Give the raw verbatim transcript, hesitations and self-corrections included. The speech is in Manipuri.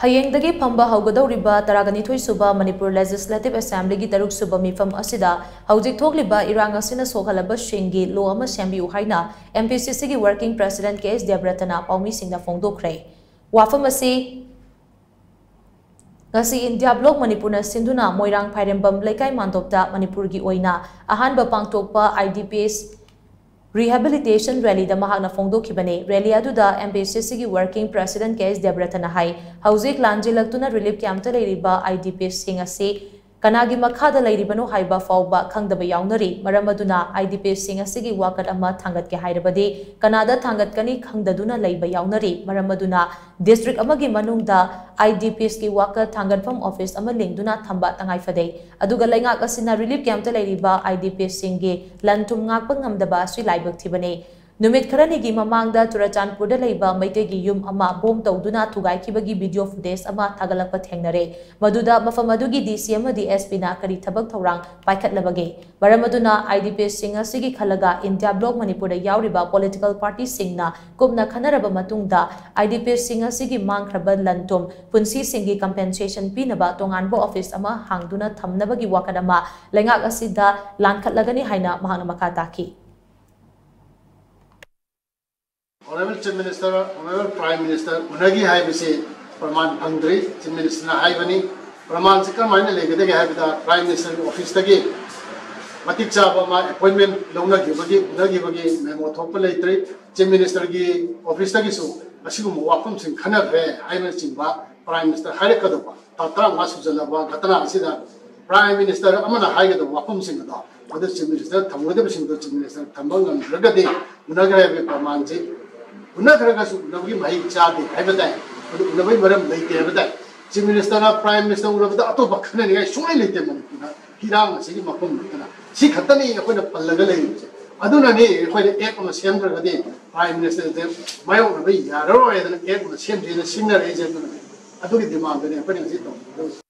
ꯍꯌꯦꯡꯗꯒꯤ ꯐꯝꯕ ꯍꯧꯒꯗꯧꯔꯤꯕ ꯇꯔꯥꯒꯅꯤꯊꯣꯏ ꯁꯨꯕ ꯃꯅꯤꯄꯨꯔ ꯂꯦꯖꯤꯁꯂꯦꯇꯤꯚ ꯑꯦꯁꯦꯝꯕ꯭ꯂꯤꯒꯤ ꯇꯔꯨꯛ ꯁꯨꯕ ꯃꯤꯐꯝ ꯑꯁꯤꯗ ꯍꯧꯖꯤꯛ ꯊꯣꯛꯂꯤꯕ ꯏꯔꯥꯡ ꯑꯁꯤꯅ ꯁꯣꯛꯍꯜꯂꯕꯁꯤꯡꯒꯤ ꯂꯣ ꯑꯃ ꯁꯦꯝꯕꯤꯌꯨ ꯍꯥꯏꯅ ꯑꯦꯝ ꯄꯤ ꯁꯤ ꯁꯤꯒꯤ ꯋꯥꯔꯀꯤꯡ ꯄ꯭ꯔꯦꯁꯤꯗꯦꯟꯠ ꯀꯦ ꯑꯦꯁ ꯗꯦꯕ꯭ꯔꯇꯅ ꯄꯥꯎꯃꯤꯁꯤꯡꯗ ꯐꯣꯡꯗꯣꯛꯈ꯭ꯔꯦ꯫ ꯋꯥꯐꯝ ꯑꯁꯤ ꯉꯁꯤ ꯏꯟꯗꯤꯌꯥ ꯕ꯭ꯂꯣꯛ ꯃꯅꯤꯄꯨꯔꯅ ꯁꯤꯟꯗꯨꯅ ꯃꯣꯏꯔꯥꯡ ꯐꯥꯏꯔꯦꯝꯕꯝ ꯂꯩꯀꯥꯏ ꯃꯥꯟꯗꯣꯞꯇ ꯃꯅꯤꯄꯨꯔꯒꯤ ꯑꯣꯏꯅ ꯑꯍꯥꯟꯕ ꯄꯥꯡꯊꯣꯛꯄ I D P S rehabilitation ꯔꯦꯂꯤꯗ ꯃꯍꯥꯛꯅ ꯐꯣꯡꯗꯣꯛꯈꯤꯕꯅꯤ꯫ ꯔꯦꯂꯤ ꯑꯗꯨꯗ ꯑꯦꯝ ꯄꯤ ꯁꯤ ꯁꯤꯒꯤ ꯋꯥꯔꯀꯤꯡ ꯄ꯭ꯔꯦꯁꯤꯗꯦꯟꯠ ꯀꯦ ꯑꯦꯁ ꯗꯦꯕ꯭ꯔꯇꯅ ꯍꯥꯏ, ꯍꯧꯖꯤꯛ ꯂꯥꯟꯖꯦꯜꯂꯛꯇꯨꯅ ꯔꯤꯂꯤꯐ ꯀꯦꯝꯞꯇ ꯂꯩꯔꯤꯕ ꯑꯥꯏ ꯗꯤ ꯄꯤ ꯑꯦꯁꯁꯤꯡ ꯑꯁꯤ ꯀꯅꯥꯒꯤ ꯃꯈꯥꯗ ꯂꯩꯔꯤꯕꯅꯣ ꯍꯥꯏꯕ ꯐꯥꯎꯕ ꯈꯪꯗꯕ ꯌꯥꯎꯅꯔꯤ꯫ ꯃꯔꯝ ꯑꯗꯨꯅ ꯑꯥꯏ ꯗꯤ ꯄꯤ ꯑꯦꯁꯁꯤꯡ ꯑꯁꯤꯒꯤ ꯋꯥꯀꯠ ꯑꯃ ꯊꯥꯡꯒꯠꯀꯦ ꯍꯥꯏꯔꯕꯗꯤ ꯀꯅꯥꯗ ꯊꯥꯡꯒꯠꯀꯅꯤ ꯈꯪꯗꯗꯨꯅ ꯂꯩꯕ ꯌꯥꯎꯅꯔꯤ꯫ ꯃꯔꯝ ꯑꯗꯨꯅ ꯗꯤꯁꯇ꯭ꯔꯤꯛ ꯑꯃꯒꯤ ꯃꯅꯨꯡꯗ ꯑꯥꯏ ꯗꯤ ꯄꯤ ꯑꯦꯁꯀꯤ ꯋꯥꯀꯠ ꯊꯥꯡꯒꯠꯐꯝ ꯑꯣꯐꯤꯁ ꯑꯃ ꯂꯤꯡꯗꯨꯅ ꯊꯝꯕ ꯇꯉꯥꯏ ꯐꯗꯦ꯫ ꯑꯗꯨꯒ ꯂꯩꯉꯥꯛ ꯑꯁꯤꯅ ꯔꯤꯂꯤꯐ ꯀꯦꯝꯞꯇ ꯂꯩꯔꯤꯕ ꯑꯥꯏ ꯗꯤ ꯄꯤ ꯑꯦꯁꯁꯤꯡꯒꯤ ꯂꯟ ꯊꯨꯝ ꯉꯥꯛꯄ ꯉꯝꯗꯕ ꯑꯁꯤ ꯂꯥꯏꯕꯛ ꯊꯤꯕꯅꯤ꯫ ꯅꯨꯃꯤꯠ ꯈꯔꯅꯤꯒꯤ ꯃꯃꯥꯡꯗ ꯆꯨꯔꯆꯥꯟꯄꯨꯔꯗ ꯂꯩꯕ ꯃꯩꯇꯩꯒꯤ ꯌꯨꯝ ꯑꯃ ꯕꯣꯝ ꯇꯧꯗꯨꯅ ꯊꯨꯒꯥꯏꯈꯤꯕꯒꯤ ꯚꯤꯗꯤꯑꯣ ꯐꯨꯇꯦꯖ ꯑꯃ ꯊꯥꯒꯠꯂꯛꯄ ꯊꯦꯡꯅꯔꯦ꯫ ꯃꯗꯨꯗ ꯃꯐꯝ ꯑꯗꯨꯒꯤ ꯗꯤ ꯁꯤ ꯑꯃꯗꯤ ꯑꯦꯁ ꯄꯤꯅ ꯀꯔꯤ ꯊꯕꯛ ꯊꯧꯔꯥꯡ ꯄꯥꯏꯈꯠꯂꯕꯒꯦ? ꯃꯔꯝ ꯑꯗꯨꯅ ꯑꯥꯏ ꯗꯤ ꯄꯤ ꯑꯦꯁꯁꯤꯡ ꯑꯁꯤꯒꯤ ꯈꯜꯂꯒ ꯏꯟꯗꯤꯌꯥ ꯕ꯭ꯂꯣꯛ ꯃꯅꯤꯄꯨꯔꯗ ꯌꯥꯎꯔꯤꯕ ꯄꯣꯂꯤꯇꯤꯀꯦꯜ ꯄꯥꯔꯇꯤꯁꯤꯡꯅ ꯀꯨꯞꯅ ꯈꯟꯅꯔꯕ ꯃꯇꯨꯡꯗ ꯑꯥꯏ ꯗꯤ ꯄꯤ ꯑꯦꯁꯁꯤꯡ ꯑꯁꯤꯒꯤ ꯃꯥꯡꯈ꯭ꯔꯕ ꯂꯟ ꯊꯨꯝ, ꯄꯨꯟꯁꯤꯁꯤꯡꯒꯤ ꯀꯝꯄꯦꯟꯁꯦꯁꯟ ꯄꯤꯅꯕ ꯇꯣꯉꯥꯟꯕ ꯑꯣꯐꯤꯁ ꯑꯃ ꯍꯥꯡꯗꯨꯅ ꯊꯝꯅꯕꯒꯤ ꯋꯥꯀꯠ ꯑꯃ ꯂꯩꯉꯥꯛ ꯑꯁꯤꯗ ꯂꯥꯟꯈꯠꯂꯒꯅꯤ ꯍꯥꯏꯅ ꯃꯍꯥꯛꯅ ꯃꯈꯥ ꯇꯥꯈꯤ꯫ Honourable Chief Minister, Honourable Prime Minister ꯎꯅꯈꯤ ꯍꯥꯏꯕꯁꯤ ꯄ꯭ꯔꯃꯥꯟ ꯐꯪꯗ꯭ꯔꯤ꯫ Chief Minister ꯅ ꯍꯥꯏꯕꯅꯤ꯫ ꯄ꯭ꯔꯃꯥꯟꯁꯤ ꯀꯔꯝꯍꯥꯏꯅ ꯂꯩꯒꯗꯒꯦ ꯍꯥꯏꯕꯗ Prime Minister ꯒꯤ ꯑꯣꯐꯤꯁꯇꯒꯤ ꯃꯇꯤꯛ ꯆꯥꯕ ꯑꯃ ꯑꯦꯄꯣꯏꯟꯃꯦꯟ ꯂꯧꯅꯈꯤꯕꯒꯤ ꯎꯅꯈꯤꯕꯒꯤ ꯃꯦꯃꯣ ꯊꯣꯛꯄ ꯂꯩꯇ꯭ꯔꯤ꯫ Chief Minister ꯒꯤ ꯑꯣꯐꯤꯁꯇꯒꯤꯁꯨ ꯑꯁꯤꯒꯨꯝꯕ ꯋꯥꯐꯝꯁꯤꯡ ꯈꯟꯅꯈ꯭ꯔꯦ ꯍꯥꯏꯕꯅꯆꯤꯡꯕ Prime Minister ꯍꯥꯏꯔꯛꯀꯗꯧꯕ ꯊꯥ ꯇꯔꯥꯃꯉꯥ ꯁꯨꯖꯜꯂꯕ ꯘꯇꯅꯥ ꯑꯁꯤꯗ Prime Minister ꯑꯃꯅ ꯍꯥꯏꯒꯗꯕ ꯋꯥꯐꯝꯁꯤꯡ ꯑꯗꯣ ꯃꯗꯨ Chief Minister ꯊꯝꯒꯗꯕꯁꯤꯡꯗꯣ Chief Minister ꯊꯝꯕ ꯉꯝꯗ꯭ꯔꯒꯗꯤ ꯎꯅꯈ꯭ꯔꯦ ꯍꯥꯏꯕꯒꯤ ꯄ꯭ꯔꯃꯥꯟꯁꯤ ꯎꯅꯈ꯭ꯔꯒꯁꯨ ꯎꯅꯕꯒꯤ ꯃꯍꯩ ꯆꯥꯗꯦ ꯍꯥꯏꯕ ꯇꯥꯏ꯫ ꯃꯗꯨ ꯎꯅꯕꯒꯤ ꯃꯔꯝ ꯂꯩꯇꯦ ꯍꯥꯏꯕ ꯇꯥꯏ꯫ Chief Minister ꯅ Prime Minister ꯎꯅꯕꯗ ꯑꯇꯣꯞꯄ ꯈꯟꯅꯅꯤꯡꯉꯥꯏ ꯁꯨꯡꯂꯩ ꯂꯩꯇꯦ ꯃꯅꯤꯄꯨꯔꯗ꯫ ꯏꯔꯥꯡ ꯑꯁꯤꯒꯤ ꯃꯐꯝ ꯅꯠꯇꯅ ꯁꯤ ꯈꯛꯇꯅꯤ ꯑꯩꯈꯣꯏꯅ ꯄꯜꯂꯒ ꯂꯩꯔꯤꯕꯁꯦ꯫ ꯑꯗꯨꯅꯅꯤ ꯑꯩꯈꯣꯏꯅ ꯑꯦꯛ ꯑꯃ ꯁꯦꯝꯗ꯭ꯔꯒꯗꯤ Prime Minister ꯁꯦ ꯃꯥꯌꯣꯛꯅꯕ ꯌꯥꯔꯔꯣꯏ ꯍꯥꯏꯗꯅ ꯑꯦꯛ ꯑꯃ ꯁꯦꯝꯁꯦꯅ ꯁꯤꯡꯅꯔꯛꯏꯁꯦ꯫ ꯑꯗꯨꯅꯅꯤ, ꯑꯗꯨꯒꯤ demand ꯗꯨꯅꯤ ꯑꯩꯈꯣꯏꯅ ꯉꯁꯤ ꯇꯧꯔꯤꯕꯁꯦ꯫